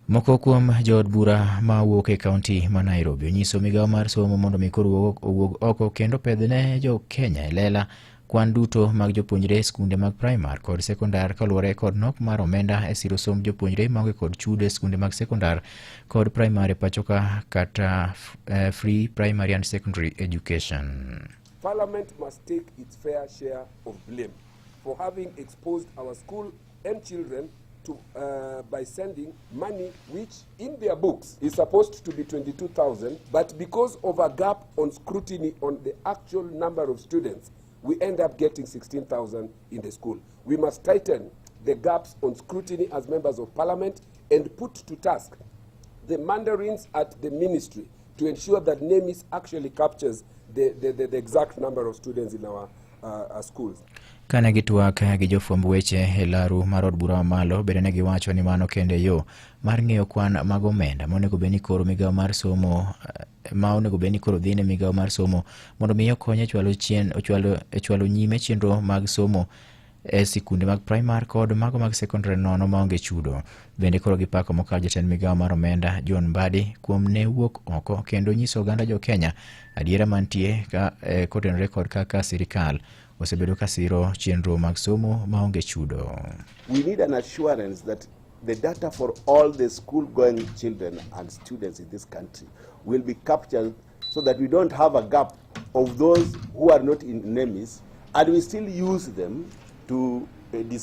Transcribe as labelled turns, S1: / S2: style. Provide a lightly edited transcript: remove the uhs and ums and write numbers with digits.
S1: Moko kuom jood bura ma wuok e kaunti ma Nairobi onyiso migawo mar somo mondo mi koro owuog oko kendo pedhne jo Kenya e lela kwan duto mag jopuonjre e skunde mag primar kod sekondar kaluwore kod nok mar omenda e siro somb jopuonjre maonge kod chudo e skunde mag sekondar kod primar e pachoka kata free primary and secondary education.
S2: Parliament must take its fair share of blame for having exposed our school and children to, by sending money which in their books is supposed to be 22,000, but because of a gap on scrutiny on the actual number of students, we end up getting 16,000 in the school. We must tighten the gaps on scrutiny as members of parliament and put to task the mandarins at the ministry to ensure that NEMIS actually captures the exact number of students in our schools.
S1: Kane gitwak gi jofwamb weche e laru mar od bura mamalo, bende ne giwacho ni mano kende yo mar ng'eyo kwan mag omenda ma onego bed ni koro migawo mar somo ma onego bed ni koro dhi ne migawo mar somo mondo mi okony e chwalo chien ochwalo e chwalo nyime chenro mag somo e sikunde mag primar kod mago mag sekondari nono maonge chudo. Bende koro gipako mokalo jatend migawo mar omenda John Mbadi kuom ne wuok oko kendo nyiso oganda jo Kenya adiera mantie ka kotenore kod kaka sirikal osebedo ka siro chenro mag somo maonge chudo.
S3: We need an assurance that the data for all the school-going children and students in this country will be captured so that we don't have a gap of those who are not in NEMIS and we still use them to